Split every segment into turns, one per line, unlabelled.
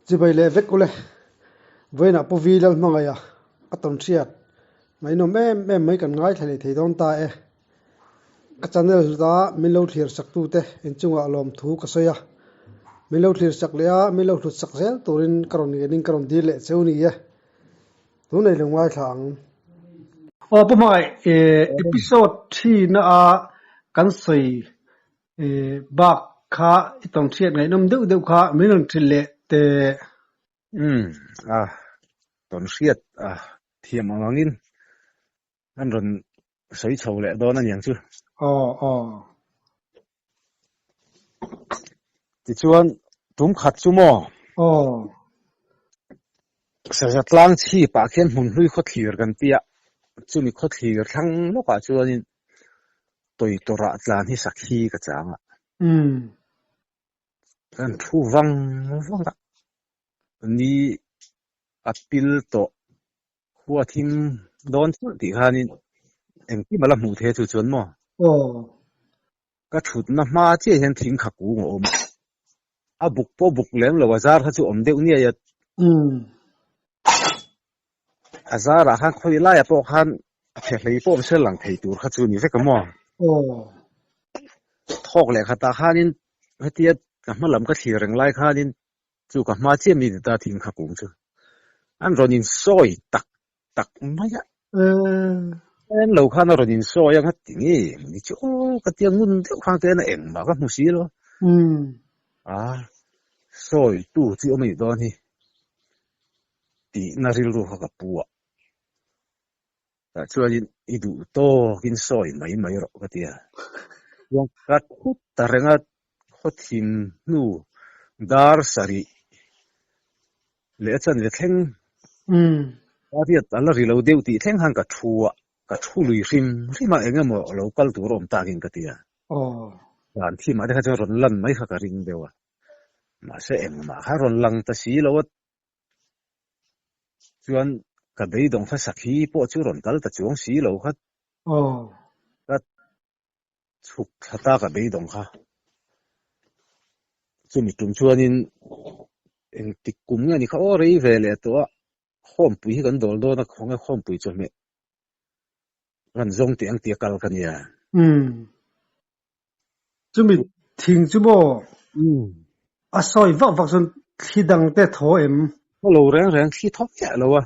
Chibai leh vek ule. Vawiinah Pu Vi Lalhmangaih a a tawn hriat ngaihnawm em em mai kan ngaithla leh thei dawn ta e. Ka channel hluta min lo thlir sak tute inchungah lawmthu ka sawi a. Min lo thlir sak leh a, min lo hlut sak zel turin ka rawn ngenin ka rawn dil leh cheu ni e. Tunei lo ngaithla ang. Aw Pu Hmangaih, episode thina a kan sawi bak kha i tawng hriat ngaihnawm deuh deuh kha min rawn hrilh leh teh.
Umm a tawn hriat a thiam ang angin an rawn sawi chho leh dawn a niang chu.
Aw aw.
Tichuan tum khat chu maw?
Aw.
Saza tlang chhip ah khian hmun hlui khawthlir kan tia, chumi khawthlir thlang lawkah chuanin tawi tawrah tlan hi sakhi ka chang a.
Umm.
Kan thu vang vang a, ni a pil tawh khua thim dawn thulh tih khanin engkim a la hmuh thei a chu chuan maw?
Aw.
Ka thutna hma chiah hian thing kha kung a awm a, a buk pawh buk lem lo a zar kha chu awm deuh niai a.
Umm.
A zarah khan khawi laiah pawh khan a phe hlei pawh awm se lang thei tur kha chu ni vek a maw?
Aw.
Thawk leh khatah khanin hetia ka hma lam ka thlir reng lai khanin chu ka hma chiah mi ni ta thing kha kung chu an rawn insawi tak tak mai a. En lo khan a rawn insawi a, ngati nge ni chu aw ka tia ngun deuh khan ka en a engmah ka hmu si lo. A sawi tu chu awm a nih dawn hi tihna rilru kha ka pu a. Tah chuanin i duh tawkin sawi mai mai rawh ka ti a. Chuan ka thut ta reng a, khawthim hnu dar sarih leh a chanve thleng a riat a la ri lo deuh tih thleng khan ka thu a, ka thu lui hrim hrim a, eng emaw lo kal tur a awm takin ka ti a. Dan thimah te kha chuan rawn lan mai kha ka ring deuh a, mahse engmah kha rawn lang ta si lo a. Chuan ka beidawng kha sakhi pawh chu rawn kal ta chuang si lo kha. Ka chhuk thla ta ka beidawng kha. Chumi tum chuanin engtik kum nge ni kha aw rei ve leh tawh a, khawmpui hi kan dawl dawn a, khawnge khawmpui chawhmeh rawn zawng teh ang tia kal ka nia.
Chumi thing chu maw a sawi vak vak chuan thli dang te thaw em?
Thaw lo reng reng thli thaw miah lo a,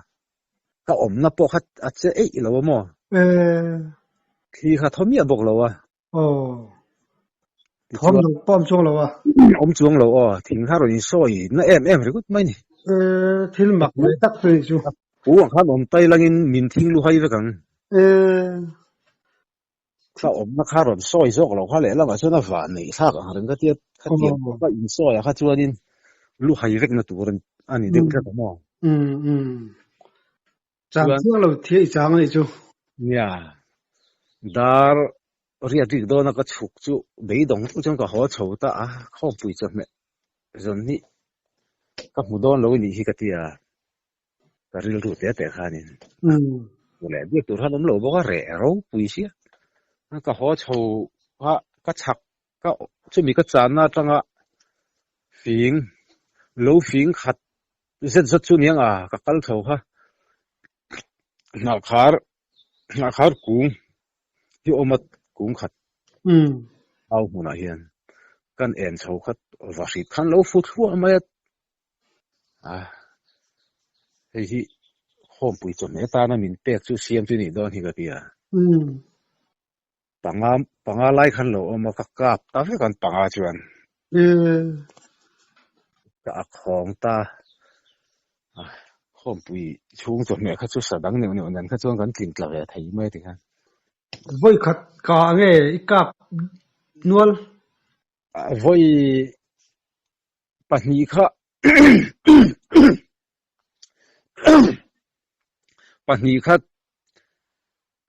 ka awmna pawh kha a che eih lo a maw? Thli kha thaw miah bawk lo a.
Aw. Thawm dang pawh awm chuang lo a.
Awm chuang lo aw, thing kha rawn insawi na em em ringawt mai ni.
Thil mak ve tak chu ni chu.
Pu ang khan awm tai langin min thing lu hai vek ang. Ka awmna kha rawn sawi zawk lo kha lehlamah chuan a vah neih thlak ang reng ka tia khatiang ka insawi ah kha chuanin lu hai vekna tur a ni deuh tlat a maw?
Chang chiang lo thia i chang a nih chu.
Nia, dar riat rik dawna ka chhuk chu beidawng deuh chuan ka haw chho ta a, khawmpui chawhmeh zawn hi ka hmu dawn lo a nih hi ka tia. Ka rilru teh teh khanin leh biak tur khan awm lo bawk a, reh ropui sia. Ka haw chho a, ka chhak ka chumi ka channa atanga fing lo fing khat zet zawt chu niang a, ka kal chho kha hnahkhar hnahkhar kung hi awm a kung khat au hmunah hian kan en chho kha vahrit khan lo fu thluah mai a. A, hei hi khawmpui chawhmeh atana min pek chu siam chu nih dawn hi ka ti a. Panga, panga lai khan lo awm a, ka kap ta vek an panga chuan. Ka a khawng ta a, khawmpui chhung chawhmeh kha chu sa dang neuh neuh nen kha chuan kan tling tla ve thei mai ti khan.
Vawi khat ka nge i kap nual?
Vawi pahnih kha pahnih kha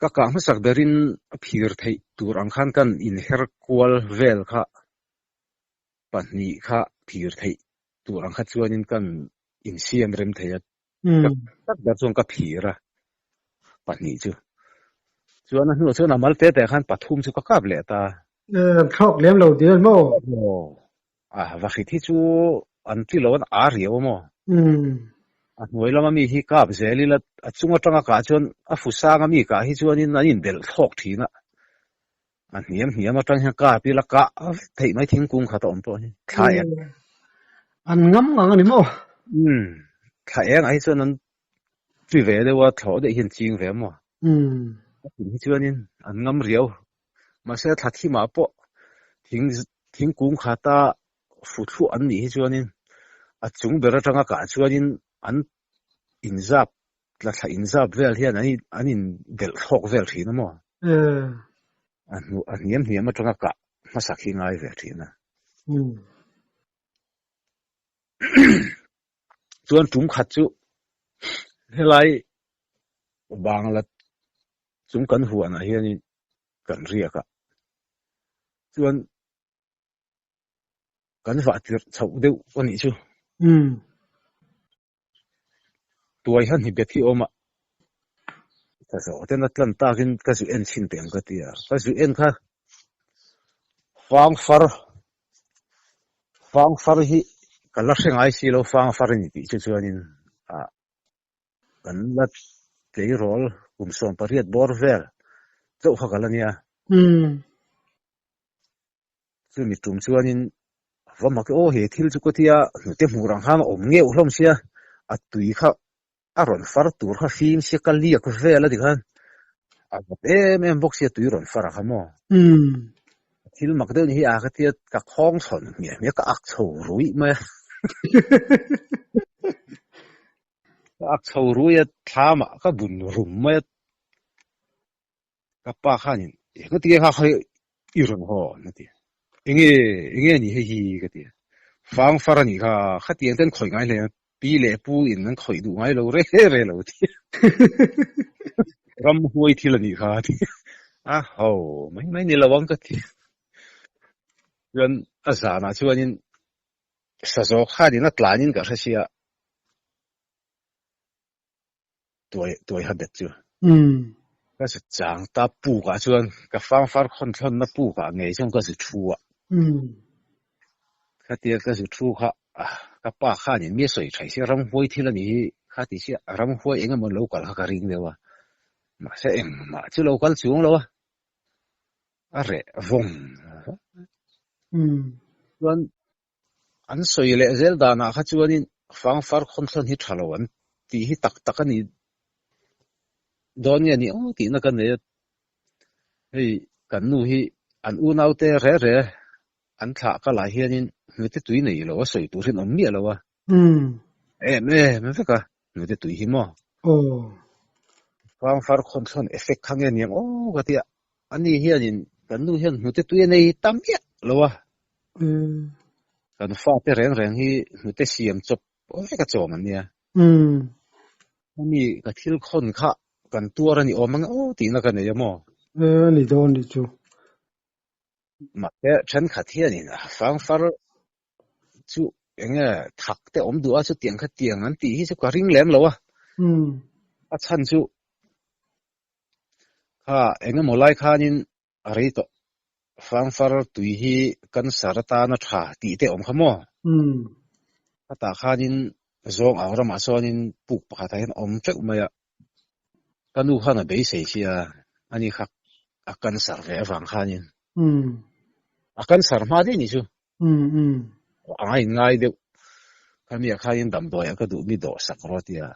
ka kah hmasak berin a phir theih tur ang khan kan inher kual vel kha pahnih kha phir theih tur ang kha chuanin kan insiam rem thei a ka tak ber chuan ka phir a pahnih chu chuan a hnuah chuan a mal te te khan pathum chu ka kap leh ta.
Thlawk lem lo dil maw?
A va hrit hi chu an ti lo an a riau a maw? A hnuai lama mi hi kap zel ila a chung atanga kah chuan a fu sanga mi kah hi chuanin an inbelh thlawk thin a. A hniam hniam atang hian kap ila kah vek theih mai thingkung khat a awm pawh hi thla eng.
An ngam ngang a ni maw?
Umm thla eng ah hi chuan an chi ve deuh a thlawh daih hian ching ve maw? A thing hi chuanin an ngam riau. Mahse thla thimah pawh thing thingkung khata fu thluah an nih hi chuanin a chung ber atanga kah chuanin an inzap tla thla inzap vel hian an an inbelh thlawk vel thin a maw? A hnu a hniam hniam atanga kah hmasak hi ngai ve thin a. Chuan tum khat chu helai Bangla chung kan huanah hianin kan riak a, chuan kan vah tirh chhoh deuh a nih chu. Tuai han hi bet hi awm a, ka zawh ten a tlan takin ka zu en chhin teh ang ka ti a, ka zu en kha fangfar fangfar hi ka la hre ngai si lo fangfar a ni tih chu chuanin ah Kan la tleirawl kum 18 bawr vel chauh kha ka la nia. Chumi tum chuanin va mak e aw he thil chu ka tia hnute hmuh rang khan a awm ngeuh hlawm sia, a tui kha a rawn far tur kha fim sia ka liak vel a ti khan a vawt em em bawk sia tui rawn far a kha maw. Thil mak deuh ni hi a ka tia ka khawng chhawn hmiah hmiah ka ak chho ruih mai a. Ka ak chho rui a, thlamah ka bun rum mai a, ka pa khanin eng ati nge kha khawi i rawn haw a ti a, enge enge a ni hei hi ka ti a, fang far a nih kha, khatiang te an khawih ngai hle a, pi leh pu in an khawih duh ngai lo re re lo a ti a, ramhuai thil a nih kha a ti a, a ho mai mai ni lo ang ka ti a, chuan a zanah chuanin Sazaw khanin a tlanin ka hre sia tuai tuai ha bet chu. Ka zu chang ta pukah chuan ka fangfar khawn thlawnna pukah ngei chuan ka zu thu a. Khatia ka zu thu kha ka pa khanin mi a sawi thaih sia ramhuai thil a nih hi kha ti sia ramhuai eng emaw lo kal kha ka ring deuh a. Mahse engmah chu lo kal chuang lo a. A reh vawng. Chuan an sawi leh zel danah kha chuanin fangfar khawnthlawn hi tha lo an tih hi tak tak a ni dawn nge ni aw tihna ka nei a. Hei kan nu hi an unaute re re an thlah ka lah hianin hnute tui nei lo a sawi tur hian awm miah lo a. Em em vek a hnute tui hi maw. Fangfar khawnthlawn effect kha nge niang aw ka ti a. Ani hianin kan nu hian hnute tui a nei ta miah lo a. Kan fate reng reng hi hnute siam chawp vek a chawm an nia. Hemi ka thil khawn kha kan tuar a ni awm ang aw tihna ka nei a maw?
A ni dawn nih chu.
Mahse thenkhat hianin fangfar chu eng nge thak te awm duh a chutiang kha tiang an tih hi chu ka ring lem lo a. A chhan chu kha eng emaw lai khanin a rei tawh. Fangfar tui hi cancer atana tha tih te awm kha maw? Khatah khanin zawng ang ramah chuanin puk pakhatah hian awm teuh mai a. Ka nu khan a beisei sia, ani kha a cancer ve avang khanin. A cancer hma daih nih chu. A inngai deuh. Khamiah khanin damdawiah ka duh mi dawhsak rawh tia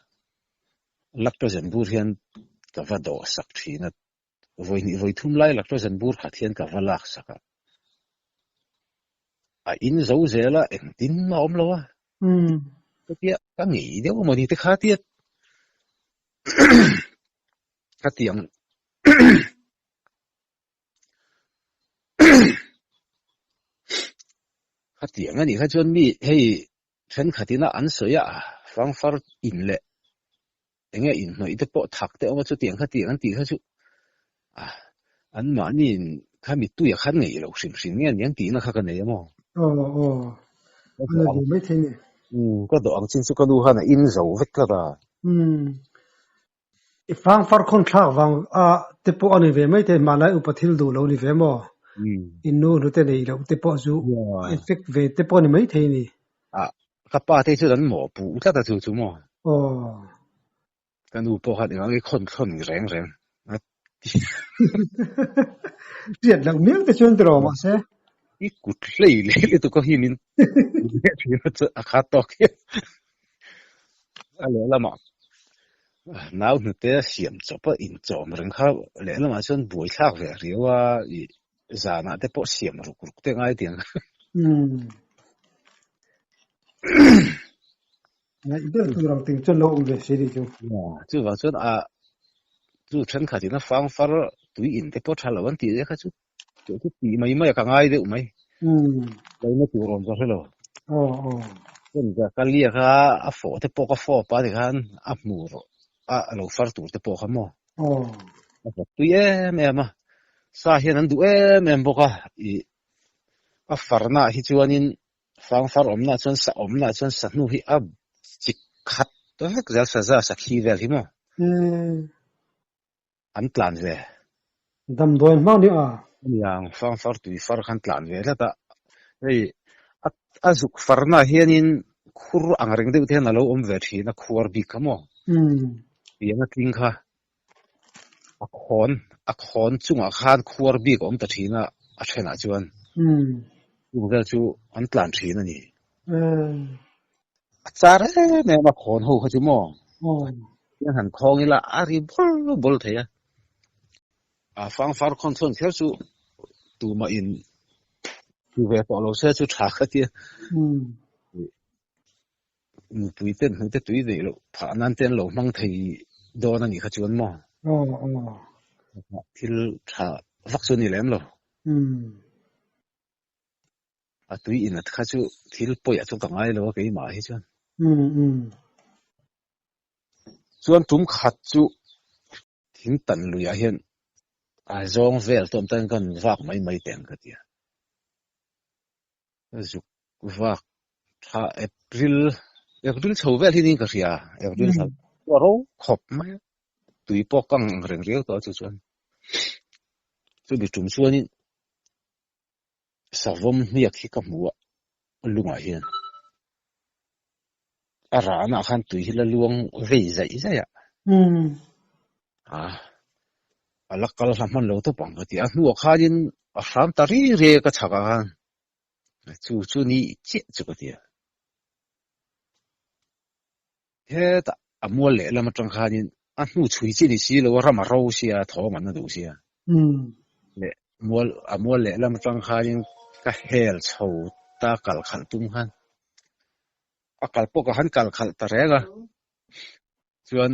lactogen bur hian ka va dawhsak thin a. Vawi hnih vawi thum lai lactogen bur khat hian ka va lak sak a. A in zo zel a, engtin a awm lo a. Chutia ka ngei deuh a mawni te kha tia ka ti ang. Khatiang a nih kha chuan mi hei thenkhatin a an sawi a, fangfar in leh eng nge inhnawih te pawh thak te awm a chutiang khatiang an tih kha chu anmahni in kha mittuia khan ngeih loh hrim hrim nge aniang tihna kha ka nei a maw?
Aw aw, a la duh maithei ni.
Ka dawh ang chin chu ka nu khan a in zo vek tlat a.
I fangfar khawn thlak vang a te pawh a ni ve mai thei, hmanlai upa thil duh lo a ni ve maw? In nu hnute nei loh te pawh chu a effect ve te pawh a ni mai thei a ni.
Ka pa te chuan an mawhpuh tlat a chu chu maw?
Aw.
Ka nu pawh khan engah nge khawn thlawn reng reng a ti.
Hriat loh miau te chuan tiraw mahse.
I kut hlei leh lutuk a hi min leh thin a chu a khat tawk hian a lehlamah nau hnute a siam chawp a inchawm reng kha lehlamah chuan buaithlak ve riau a i zanah te pawh siam ruk ruk te ngai tiang.
Umm. Ngaih ber tur ang ting chuan lo awm ve si ni chu.
Chuvang chuan a chu thenkhat in a fang far tui in te pawh tha lo an tih te kha chu chu chu tih mai mai a ka ngai deuh mai.
Umm.
Lohna tur awm ka hre lo.
Aw aw.
Chuan ka ka liak a a fawh te pawh ka fawp a tikhan a hmu rawh a lo far tur te pawh kha maw.
Aw.
A vawt tui em em a, sa hian an duh em em bawk a, ih a farna ah hi chuanin fang far awmna ah chuan sa awmna ah chuan sa hnu hi a chik khat vek zel saza sakhi vel hi maw.
Umm.
An tlan ve.
Damdawi hmang ni a.
Aniang fang far tui far khan tlan ve tlat a, hei a a zuk farna ah hianin khur ang reng deuh te hian a lo awm ve thin a khuar bik kha maw.
Umm.
Piang a tling kha. A khawn a khawn chungah khan khuar bik a awm ta thin a, a thenah chuan chung vel chu an tlan thin a ni. A char em em a khawn ho kha chu maw? Hian han khawng ila a ri bul bul thei a. A fangfar khawn chhawn kher chu tumah in ti ve tawh lo se chu tha kha tia. Mipui ten hnute tui neih loh phah nan te an lo hmang thei dawn a nih kha chuan maw?
Aw aw.
Thil tha vak chu a ni lem lo. A tui inat kha chu thil pawiah chuan ka ngai lo a keimah hi chuan. Chuan tum khat chu thing tan luiah hian a zawng vel tawm tan kan vak mai mai teng ka ti a. Zuk vak tha April April chho vel hi niin ka hria April thla a ro khawp mai a tui pawh kang ang reng riau tawh a chu chuan chumi tum chuanin savawm hniak hi ka hmu a lungah hian a rahna ah khan tui hi la luang vei zaih zaih a a a la kal hla hman lo tawp ang ka ti a hnuah khanin a hram ta ri ri ka chhak ah khan chu chu ni chiah chu ka ti a hetah a mual lehlam atang khanin a hnu chhui chi ni si lo a ram a ro sia thawm an na duh sia leh mual a mual lehlam atang khanin ka hel chho ta kal khalh tum khan a kal pawh ka han kal khalh ta reng a chuan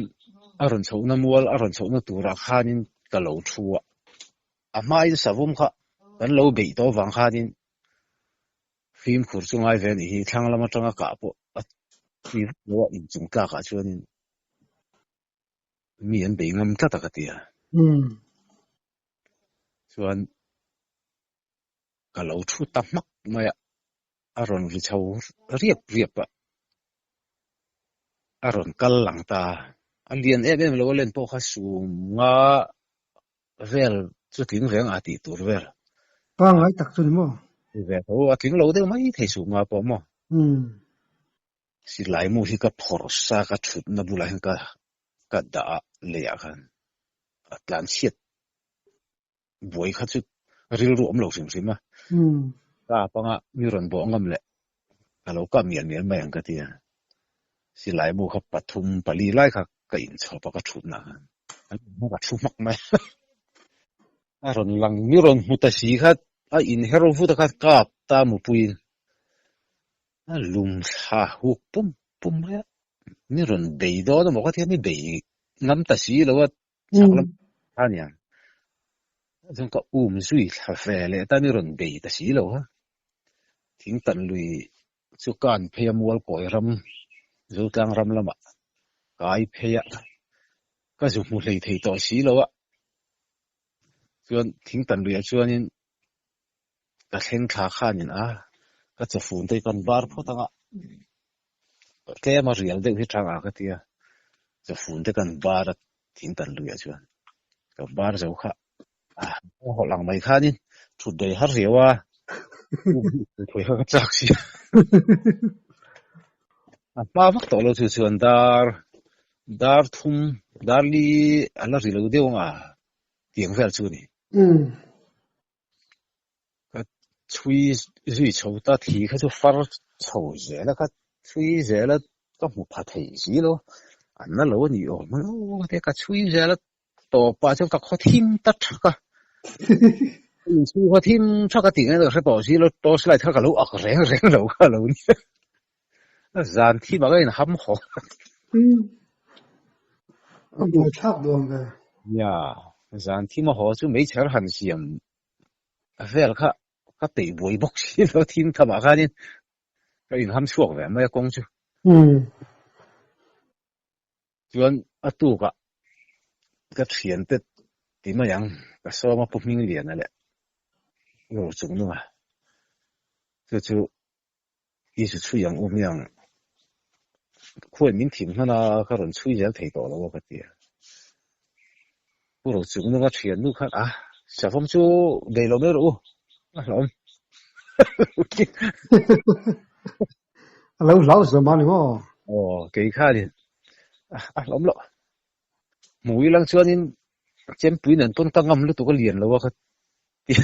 a rawn chhohna mual a rawn chhohna turah khanin ka lo thu a a hmain savawm kha kan lo beih tawh avang khanin fimkhur chu ngai ve a nih hi thlang lam atanga kah pawh a ti vak lo a inchung tlakah chuanin mi an bei ngam tlat a ka ti a chuan ka lo thu ta hmak mai a a rawn ri chho riap riap a a rawn kal lang ta a lian em em lo a len pawh kha sum nga vel chu tling reng a tih tur vel.
Pangngai tak chu ni maw?
Ve tho a tling lo deuh mai thei sum nga pawh maw? Silai mu hi ka phawrh sa ka thutna bulah hian ka ka dah a leiah khan a tlan chhiat buai kha chu rilru awm lo hrim hrim a. Ka panga mi rawn bawh ngam leh ka lo kap mial mial mai ang ka ti a. Silai mu kha pathum pali lai kha ka inchhawp a ka thutna khan ka thu hmak mai a rawn lang mi rawn hmu ta si kha a inher vut a kha kap ta mupuiin a lum thla huk pum pum mai a mi rawn bei dawn emaw ka ti a mi bei ngam ta si lo a chhak lam kha aniang chuan ka um zui thla ve leh ta mi rawn bei ta si lo a thing tan lui chu kan phei a mual kawi ram Zotlang ram lamah kai phei a ka zu hmu hlei thei tawh si lo a chuan thing tan luiah chuanin ka thleng thla khanin a ka chawfun te kan bar phawt ang a tlem a rial deuh hi tang a ka ti a chawfun te kan bar a thing tan luiah chuan ka bar zo kha a hawlh ang mai khanin thut dei har riau a kha ka chak si. A hma vak tawh lo chu chuan dar dar thum dar li a la ri lo deuh ang a tiang vel chu a ni. Ka chhui zui chho ta thi kha chu far chho zel a ka chhui zel a ka hmu pha thei si lo an la lo a ni awm a ka tia ka chhui zel a tawpah chuan ka khaw thim ta thak a inchhung khaw thim thak a tih ngaih ka hre tawh si lo torch light kha ka lo ak reng reng lo kha a lo nia zan thim ah ka inham haw
A buaithlak duam ve.
Nia, zan thim a haw chu meichher han siam vel kha ka peih buai bawk si lo thim tham ah khanin ka inham chhuak ve mai a kawng chu. Chuan a tukah ka thiante ti mai ang, ka sawma Pu Hmingliana leh Ro Chungnunga chu chu Isu chhui ang u hmiang, khuain min thim hman a ka rawn chhui zel thei tawh lo a ka ti a. Pu Ro Chungnunga thiannu khan a savawm chu bei lo mai rawh u, a hlauhawm.
A lo hlau zawm a ni maw?
Aw, kei khanin a hlawm loh. Hmui lang chuanin chempui nen pawn ka ngam lutuk a lian lo a ka ti.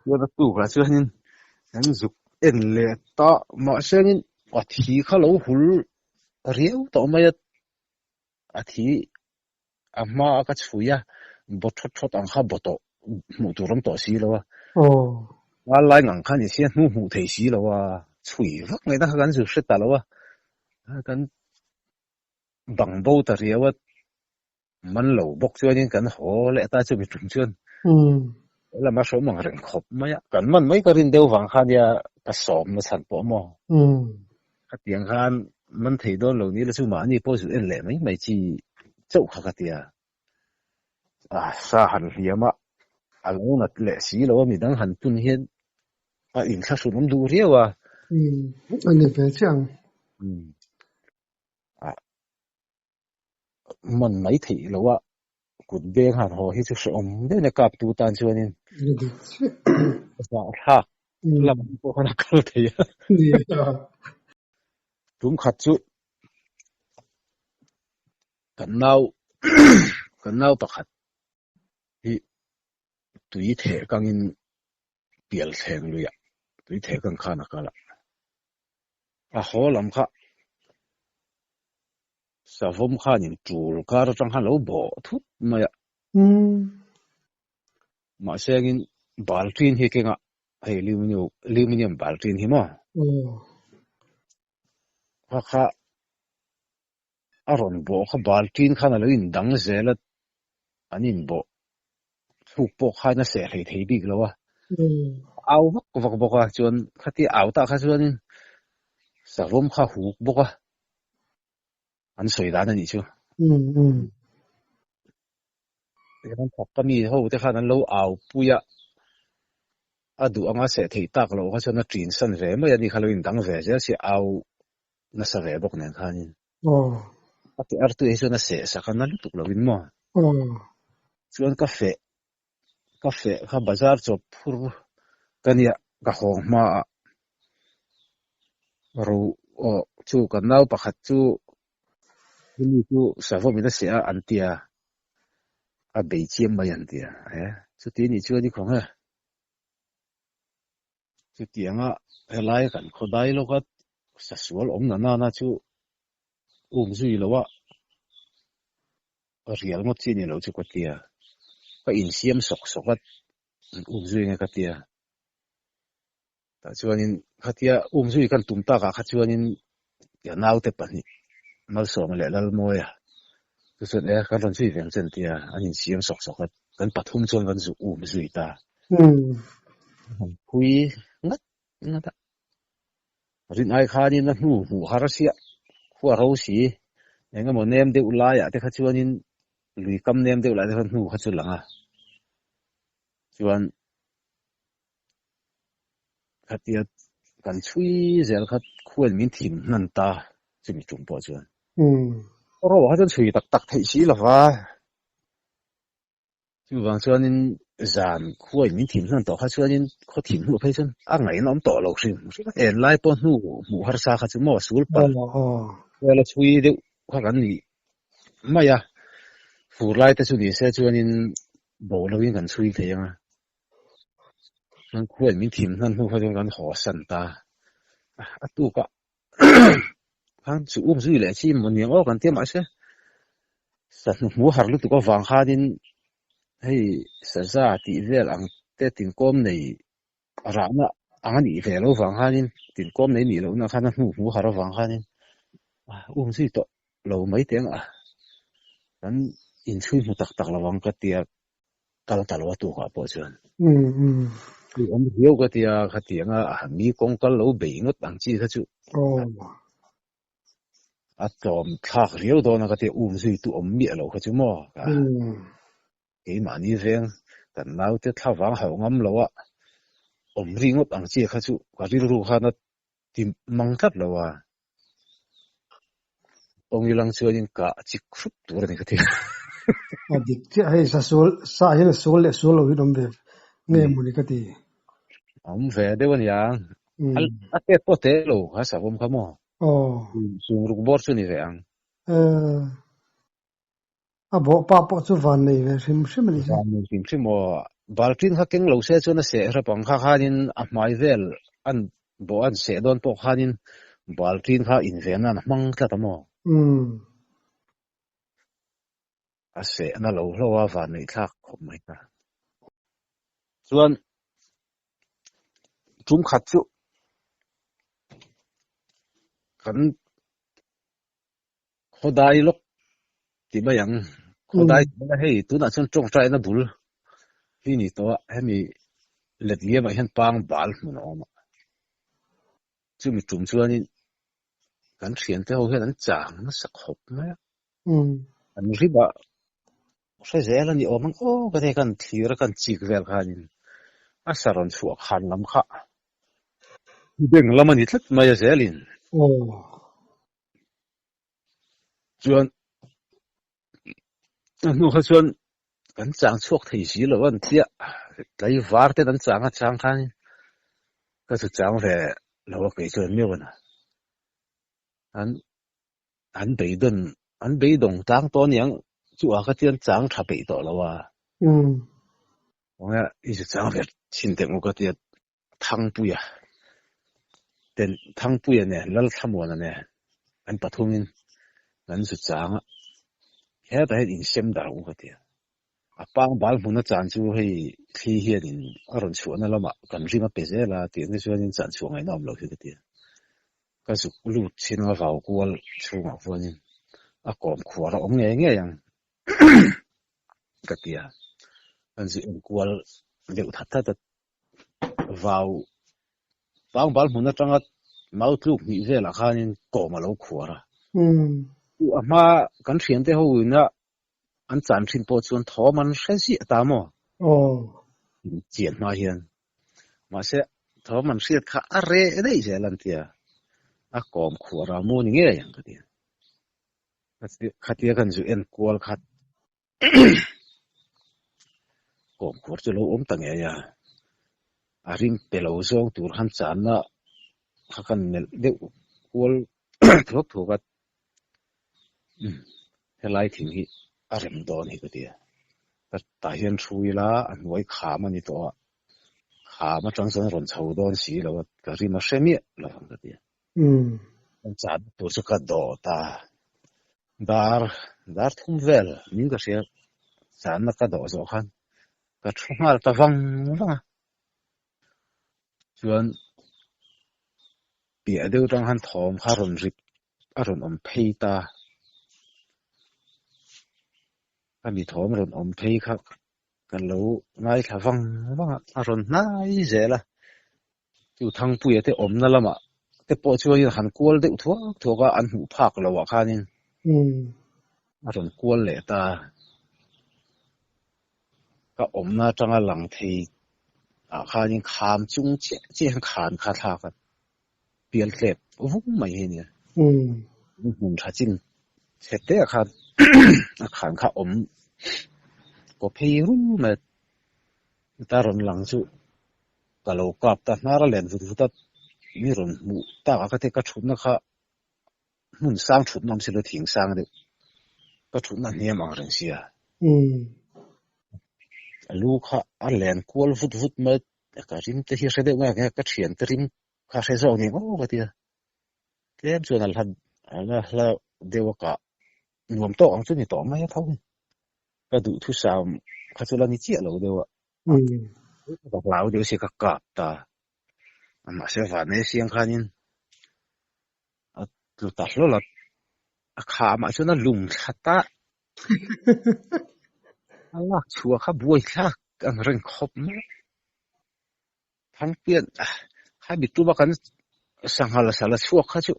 Chuan a tukah chuanin kan zuk en leh ta mahsengin a thi kha lo hul riau tawh mai a, a thi a hma a ka chhui a, baw thawt thawt ang kha baw tawh hmuh tur awm tawh si lo a. Ngal lai ngang kha ni sia hnu hmuh thei si lo a, chhui vak ngaihna kha kan zu hre ta lo a, kan bang bo ta riau a, man lo bawk chuanin kan haw leh ta chumi tum chuan lama hrawm ang reng khawp mai a, kan man mai ka rin deuh vang kha nia ka sawm na chhan pawh maw. Khatiang khan man thei dawn lo ni la chu mahni pawh zu en leh mai mai chi chauh kha ka ti a. A sa han hliam a, a lo nat leh si lo a midang han pun hian a inthlahrun awm duh riau a.
A ni ve chiah ang.
A man mai theih lo a, kut beng han haw hi chu hrehawm deuh nia kap tu tan chuanin zahthlak lam pawh khan a kal thei a. Tum khat chu kan nau kan nau pakhat hi tui theh kangin pial thleng luiah tui theh kang khan a kal a, a haw lam kha Savawm khanin tul kar atang khan lo bawh thut mai a. Mahse angin baltin hi kengah hei aluminium baltin hi maw? Kha kha a rawn bawh kha baltin khan a lo indang zel a, an inbawh thluk pawh khan a seh hlei thei bik lo a. Au vak vak bawk a, chuan khatia au tah kha chuanin savawm kha huk bawk a. An sawi dan a nih chu. Tihian thawk ka mi ho te khan an lo au pui a, a duh anga seh theih tak loh kha chuan a ṭin san ve mai a ni kha lo indang ve zel si au nasa ve bawk nen khanin. A ti artui hi chuan a seh sak a na lutuk lovin maw. Chuan ka feh ka feh kha bazar chawp phur ka nia ka hawng hma ah ro aw chu kan nau pakhat chu hemi chu savawm in a seh a an tia a bei chiam mai an tia e chuti anih chuan i khawng e chutianga helai kan khaw dai lawk a sasual awm na nana chu um zui lo a. Rial ngawt chi ni lo chu ka tia, ka insiam sawk sawk a, an um zui nge ka tia. Tah chuanin khatia um zui kan tum takah kha chuanin tia naute pahnih Malsawma leh Lalmawia chu chuan e kan rawn zui ve ang che an tia, an insiam sawk sawk a, kan pathum chuan kan zu um zui ta. An phui ngat ngat a, Rin ai khanin a hnu hmuh har siah khua ro si, eng emaw nem deuh laiah te kha chuanin lui kam nem deuh lai te kha hnu kha chu lang a, chuan khatia kan chhui zel kha khuain min thim hnan ta chumi tum pawh chuan. Ro ah kha chuan chhui tak tak theih si lova. Chuvang chuanin zan khuai min thim hnan tawh kha chuanin khaw thim hnuah phei chuan a ngaihna awm tawh lo hrim hrim a. En lai pawh hnu hmuh harsa kha chu maw sul palh vela chhui deuh kha kan ni mai a, fur lai te chu ni se chuanin bo loin kan chhui thei ang a. Chuan khuai min thim hnan hnu kha chuan kan haw san ta a tuk a. Khan chu um zui leh chi maw niang aw kan tia mahse sa hnuhmuh har lutuk avang khanin hei saza tih vel ang te tinkawm nei rahna ang a nih ve lo vang khanin tinkawm nei nih lohna khan a hnuhmuh har avang khanin um zui tawh lo mai teh ang a kan inchhui hmu tak tak lo ang ka tia kal ta lo a tukah pawh chuan. Hei awm riau ka tia khatianga mi kawng kal lo bei ngawt ang chi kha chu a tlawm thlak riau dawn a ka tia um zui tu awm miah lo kha chu maw ka keimahni veng kan naute thlavang hauh ngam lo a awm ri ngawt ang chi kha chu ka rilru khan a ti mang tlat lo a. Tawng ilang chuanin ka chik hrup tur a ni ka ti.
A dik chiah hei sa sual sa hian a sual leh sual lo hi an awm ve nge maw ni ka ti.
Awm ve deuh a nia. A tet pawh te lo kha savawm kha maw. Sung ruk bawr chu ni ve ang.
A bawhpa pawh chu van nei ve hrim hrim a ni.
Van nei hrim hrim aw. Baltin kha keng lo se chuan a seh hrep ang kha khanin a hmai vel an bawh an seh dawn pawh khanin baltin kha inven nan a hmang tlat a maw? A sehna lo hlo a van neih thlak khawp mai ta. Chuan tum khat chu kan Khawdai lawk ti mai ang. Khawdai ti mai a, hei tunah chuan tawngtaina bul hi ni tawh a, hemi let liamah hian pang bal hmun a awm a. Chumi tum chuanin kan thiante ho hian an chang nasa khawp mai a. An rim a hre zel a ni awm ang aw ka ti, kan thlir a kan chik vel khanin a sa rawn chhuah khan lam kha beng lam a ni tlat mai a zelin. Chuan a hnu kha chuan kan chang chhuak thei si lo an tia tlaivar ten an chang a chang khan ka chu chang ve lo a kei chuan miau a an an beidawn an beidawng tlang tawh aniang chu ah kha chuan chang tha peih tawh lo a enge i chu chang ve thin teh ang u ka tia Thangpuia ten Thangpuia nen Lalthlamuana nen an pathumin an zu chang a, hetah hian insem dar ang u ka ti a. A pang bal hmuna chan chu hei thli hianin a rawn chhuahna lamah kan rim a pe zel a tih ang te chuanin chan chhuah ngaihna awm lo hi ka ti a. Ka zuk lut chin a vau kual chhungah khuanin a kawm khuar a awm ngei ngei ang ka ti a. An zu enkual deuh that that a. Vau pangbal hmun atanga mau tluk hnih velah khanin kawm a lo khuar a. A hma kan thiante ho ina an chan thin pawh chuan thawm an hre ziah ta maw? Chian hma hian. Mahse thawm an hriat kha a reh daih zel an tia. A kawm khuar a mu ni ngei ang ka ti. Khatia kan zu en kual khat. Kawmkhur chu lo awm ta ngei a, a rim pe lo zawng tur khan channa kha kan melh deuh kual thuak thuak a, helai thing hi a rem dawn hi ka ti a, ka tah hian thu ila a hnuai kham a ni tawh a, kham atang chuan a rawn chho dawn si lo a, ka rim a hre miah lo ang ka ti a. Kan chahna tur chu ka dawh ta. Dar dar thum vel min ka hria chahna ka dawh zawh khan ka thu nghal ta vang vang a. Chuan piah deuh atang khan thawm kha rawn rip a rawn awm phei ta. Ka mi thawm rawn awm phei kha ka lo ngaithla vang vang a, a rawn hnai zel a. Chu Thangpuia te awmna lamah te pawh chuanin han kual deuh thuak thuak a, an hmuh phak loh ah khanin a rawn kual leh ta. Ka awmna atanga lang thei ah khanin kham chung chiah chiah hian khan kha thlak a, pial tlep vung mai hi a nia. Hmun tha chin chhe te ah khan a khan kha awm. ko phei rum mai ta rawn lang chu ka lo kap ta hnar a len vut vut a mi rawn hmuh tak a ka te ka thutna kha hmun sang thutna awm silo thing sang deuh ka thutna hniam ang reng sia a lu kha a len kual vut vut mai ka rim te hi hre deuh nge nge ka thian te rim kha hre zawk ni maw ka tia tlem chuan a hla a la hla deuh a kah nuam tawk ang chu ni tawh mai a tho ni ka duhthusam kha chu la ni chiah lo deuh a ka hlau deuh si ka kap ta mahse vanei siang khanin a tlu ta hlawl a a khamah chuan a lum thla ta a lak chhuah kha buai thlak ang reng khawp mai Thangpian kha mi tuma kan sanghal sala chhuak kha chu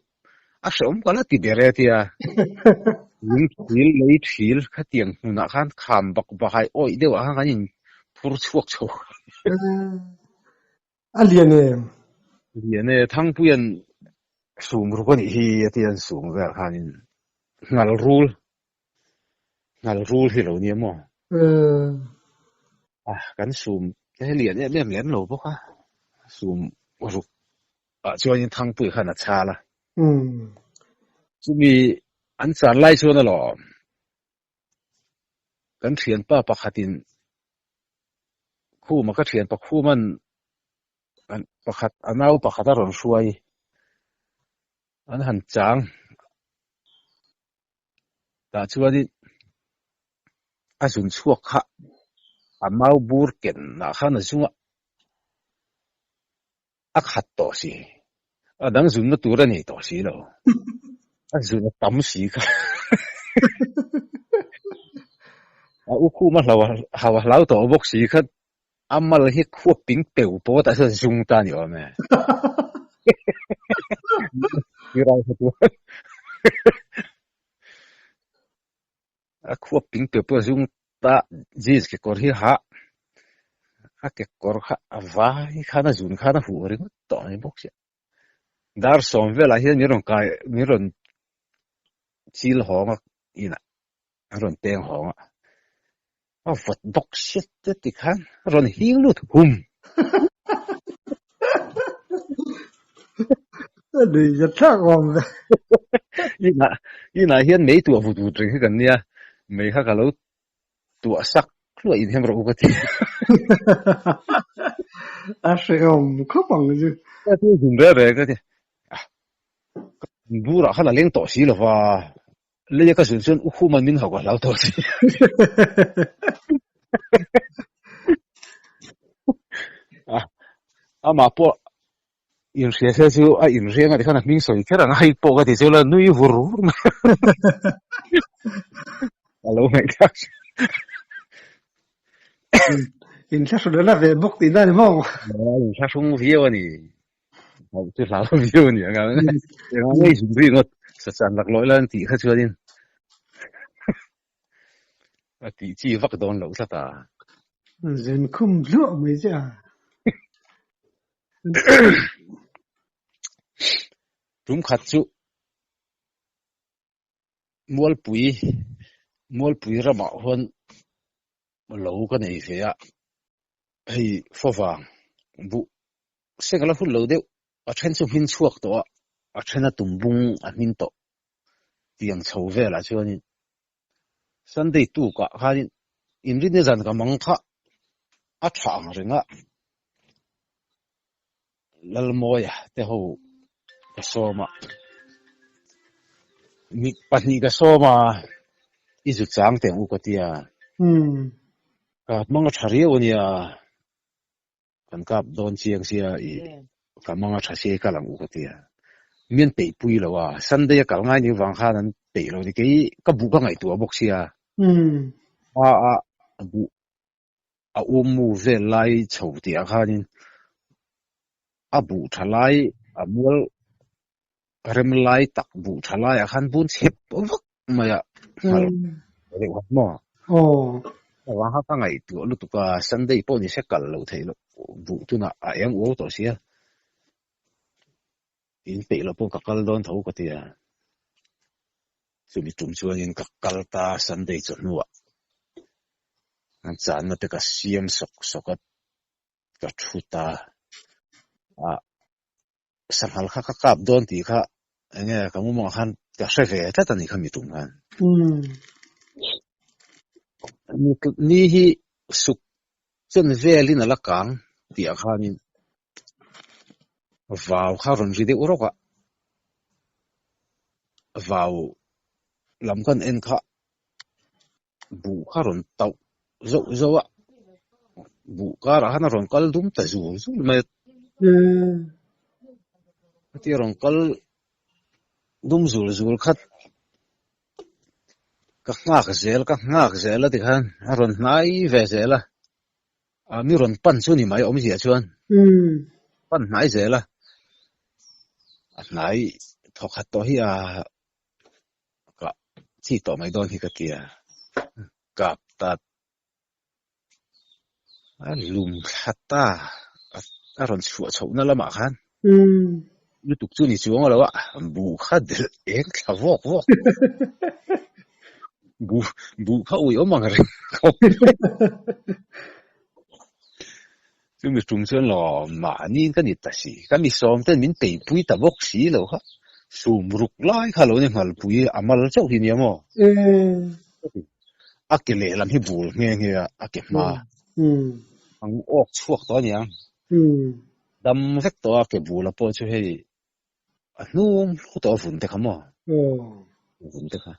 a hrehawm ka la ti ber e tia lung thil lei thil khatiang hmunah khan kham bak bahai awih deuhah khan kan in phur chhuak chho.
A lian em?
Lian e, Thangpuian sum ruk a nih hi a tia an sum vel khanin ngal rul ngal rul hi lo nia maw? A kan sum te hi lian em em lem lo bawk a, sum ruk ah chuanin Thangpui khan a chal a. Chumi an chan lai chuan alawm kan thianpa pakhatin Khuma ka thianpa Khuman pakhat a nau pakhat a rawn hruai an han chang tah chuanin a zun chhuak kha a mau bur kenah khan a zung a a khat tawh si a dang zunna tur a nei tawh si lo a zun a tam si kha a u khum a hlau hau a hlau tawh bawk si kha a mal hi khuap ping peu pawh tah chuan zung ta a ni awm e A khuap ping pe pawh zung ta jeans kekawr hi ha a kekawr kha a vai khan a zun khan a huh ringawt tawh a ni bawk sia. Dar sawm velah hian min rawn kai min rawn chil hawng a inah a rawn peng hawng a a vawt bawk sia te ti khan a rawn hing lut hum.
A nui zet thlak awm ve.
Inah inah hian mei tuah vut vut reng hi kan nia mei kha ka lo tuah sak hluah inhem rawh u ka ti.
A hrehawm khawp ang chu.
Ka ti zun reng reng ka ti. Burah khan a leng tawh si lova leia ka zun chuan u Khuman min hauh ka hlau tawh si. Amah pawh Inhria se chu a inriang a tikhan a hming sawi kher ang a hei pawh ka ti chu la nui vur vur mai a lo ngaihthlak chu.
Inthlahrun a la ve bawk tihna a ni maw?
Inthlahrung viau a ni. Hauh chu hlau viau a ni ang a. Engah ngei zun ri ngawt sachan laklawih la an tih kha chuanin a tih chi vak dawn loh tlat a.
Zun khum hluah mai che a.
Tum khat chu Mualpui Mualpui ramah huan lo ka nei ve a, hei favang buh seng a la hun lo deuh, a then chu hmin chhuak tawh a, a then a tum bung a hmin tawh tiang chho velah chuanin Sunday tukah khanin inrinni zan ka mang kha a tha ang reng a, Lalmawia te ho ka sawm a, mi pahnih ka sawm a, i zu chang teh ang u ka ti a, ka hmang a tha riau a nia, kan kap dawn chiang sia i ka hmang a tha sia i kal ang u ka ti a, mi an peih pui lo a, Sunday a kal ngai ni vang khan an peih lo ni, kei ka buh ka ngaihtuah bawk sia, a a buh a um mu vel lai chho tih ah khanin a buh tha lai a mual rem lai tak buh tha lai ah khan bun chep vak mai a nghal deuh kha maw avang kha ka ngaihtuah lutuk a Sunday pawh ni se kal loh theih loh buh tunah a eng uau tawh sia in peih loh pawh ka kal dawn tho ka ti a chumi tum chuanin ka kal ta Sunday chawhnuah. An channa te ka siam sawk sawk a, ka thu ta a, sanghal kha ka kap dawn tih kha enge ka mumangah khan ka hre ve tlat a ni kha mi tum khan. Ni hi suk chen velin a la kang tih ah khanin vau kha rawn ri deuh rawk a, vau lam kan en kha buh kha rawn tauh zauh zauh a, buh karah khan a rawn kal dum ta zul zul mai a. Hetia rawn kal dum zul zul khat ka nghak zel ka nghak zel a tikhan a rawn hnai ve zel a, a mi rawn pan chu ni mai awmzia chuan pan hnai zel a, a hnai thawkhat tawh hi a Ka chi tawh mai dawn hi ka ti a, kap ta a lum thla ta a rawn chhuah chhohna lamah khan lutuk chu ni chuang lo a, buh kha delh eng thla vawk vawk buh buh kha ui awm ang reng khawp chumi tum chuan lawm mahni ka ni ta si ka mi sawm ten min peipui ta bawk si lo kha sum ruk lai kha lo ni nghalpui a mal chauh hi nia maw a ke lehlam hi bul nghe nghe a a ke hma ang awk chhuak tawh aniang dam vek tawh a ke bula pawh chu hei a hnung hlu tawh a vun te kha maw vun te kha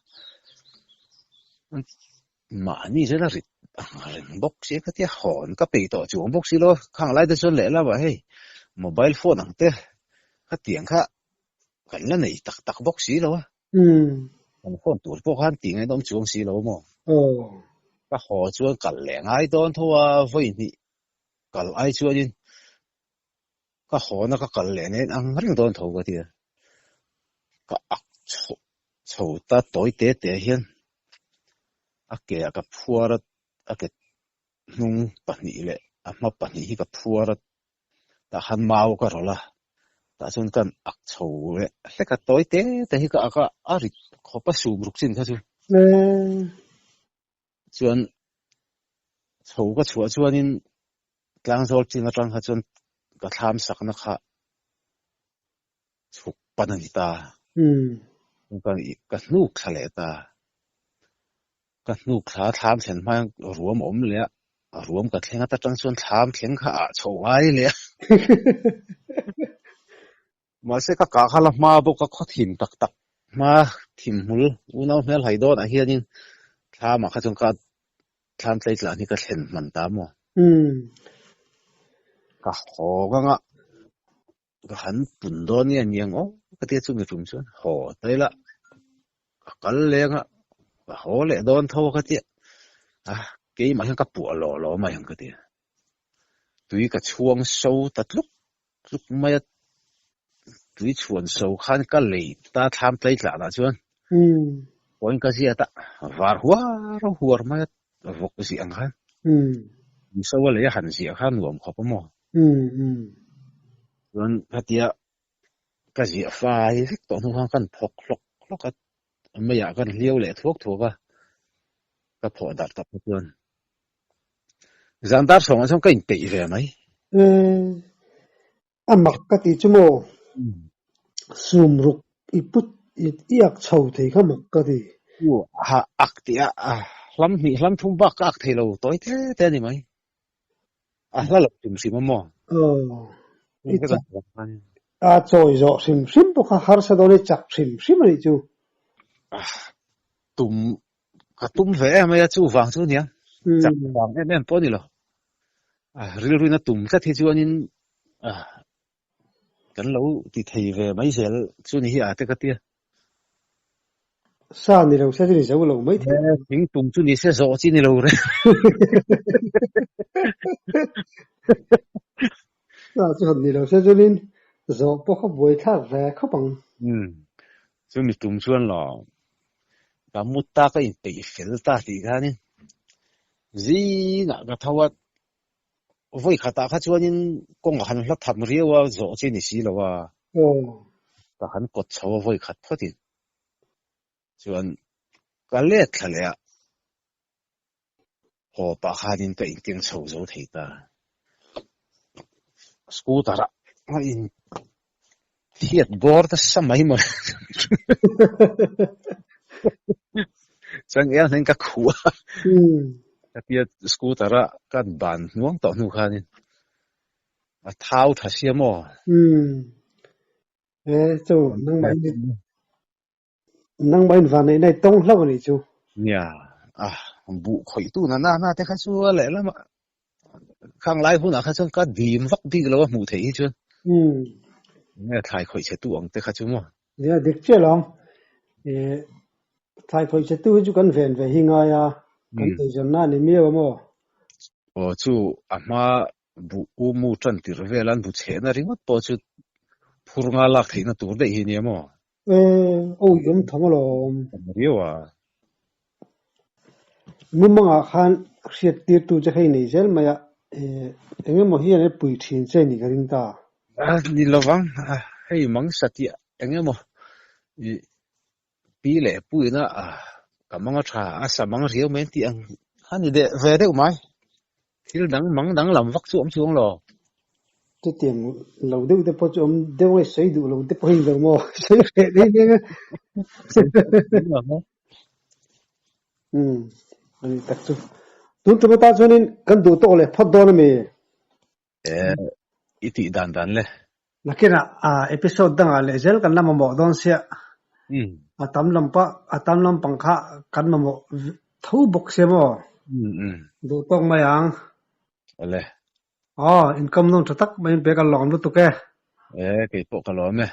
mahni chuan a rit ang reng bawk si ka tia hawn ka peih tawh chuang bawk si lo khang lai te chuan lehlam ah hei mobile phone ang te khatiang kha kan la nei tak tak bawk si lo a kan phone tur pawh khan tih ngaihna awm chuang si lo maw ka haw chuan kal leh ngai dawn tho a vawi hnih kal ai chuanin Ka hawna ka kal leh nen ang reng dawn tho ka ti a, ka ak chho chho ta tawi te te hian a ke ah ka phuar a, a ke hnung pahnih leh a hma pahnih hi ka phuar a, tah khan mau ka rawlh a, tah chuan ka ak chho leh hlek a, tawi te te hi ka ak a, a rit khawp a sum ruk chin kha chu. Chuan chho ka chhuah chuanin Tlangzawl chin atang kha chuan ka thlam sakna kha chhuk pan a ni ta. Ka hnuk thla leh ta. Ka hnuk thla thlam thlen hma hian ruam a awm leh a, ruam ka thleng ata tang chuan thlam thleng kha ah chho ngai leh a. Mahse ka kah kha la hma bawk a, khaw thim tak tak hma thim hmul unau hmel hai dawnah hianin thlamah kha chuan ka thlam tlei tlan hi ka thlen hman ta maw? Ka haw ngang a, ka han pun dawn nge niang aw ka tia chumi tum chuan haw ta ila ka kal leng a, ka haw leh dawn tho ka tia a keimah hian ka puah lawh lawh mai ang ka tia tui ka chhuang so ta tluk tluk mai a tui chhuan so khan ka lei ta thlam tlei tlah lah chuan pawhin ka ziat a var huar huar mai a vawk ziah ang khan so a lei a han ziah khan nuam khawp a maw chuan khatia ka ziah fai vek tawh hnu khan kan phawk hlawk hlawk a meiah kan hliau leh thuak thuak a ka phawh darh tak kha chuan Zan dar sawngah chuan ka inpeih ve mai.
Umm, a mak ka ti chu maw? Sum ruk i put i ak chho thei kha mak ka ti.
U, ha ak tih a hlam hnih hlam thum bak ka ak thei lo tawi te te a ni mai. A hla lo hrim hrim a maw?
Aw, i chak a chawi zawh hrim hrim pawh kha harsa dawn i chak hrim hrim a nih chu.
Tum Ka tum ve em mai a, chu vang chu nia. Chak vang em em pawh a ni lo. Rilruin a tum tlat hi chuanin kan lo ti thei ve mai zel chu ni hi a te ka tia.
Sa ni lo se chu ni zo lo mai thei.
Thing tum chu ni se zawh chi ni lo re.
Sa chu han ni lo se chuanin zawh pawh kha buai thlak ve khawp ang.
Chumi tum chuan lo ka mu ta ka inpeih fel ta tih khanin zingah ka tho a, vawi khatah kha chuanin kawng a han hla tham riau a, zawh chi ni si lo a, ka han kawt chho a vawi khat phawtin chuan ka let thla leh a. Haw pah khanin ka inkeng chho zo thei ta. Scooter ah a in thiat bawr nasa mai maw le. Chuan eng hian ka khuh a. Ka tia scooter a kan ban hnuang tawh hnu khanin a thau tha sia maw?
E chu nangmah in nangmah in van neih na i tawng hlauh a nih chu.
Nia, a buh khawih tu na na na te kha chu a lehlam ah khang lai hunah kha chuan ka dim vak bik lo a hmuh theih hi chuan. Enge thlai khawih che tu ang te kha chu maw?
Nia, dik chiah lo ang. Thlai khawih che tu hi chu kan ven ve hi ngai a, kan eizawnna a ni miau a maw?
Aw chu a hma buh u mu tan tirh vel an bu chhehna ringawt pawh chu phur nga lak theihna tur daih hi nia maw?
E, awi awm tham alawm.
Tam riau a.
Mumangah khan hriat tirtu che kha i nei zel mai a, e, eng emaw hian e pui thin che ni ka ring ta.
A ni lovang, hei mang satih eng emaw i pi leh puina ka mang a tha a sa mang riau mai an tih ang a ni deh ve deuh mai. Thil dang mang dang lam vak chu awm chuang lo.
Chutiang lo deuh te pawh chu awm deuh nge sawi duh lo te pawh hi ni lo maw? Sawi hreh deuh nia nge. Umm a ni tak chu. Tun tum atan chuanin kan duh tawk leh phawt dawn a mi?
E i tih dan dan le.
Nakinah episode dangah leh zel kan la mamawh dawn sia. A tam lam pah a tam lampang kha kan mamawh tho bawk sia maw? Duh tawk mai ang.
Awle.
Aw, income nawn tha tak mai in pe ka lawm lutuk e.
E, kei pawh ka lawm e.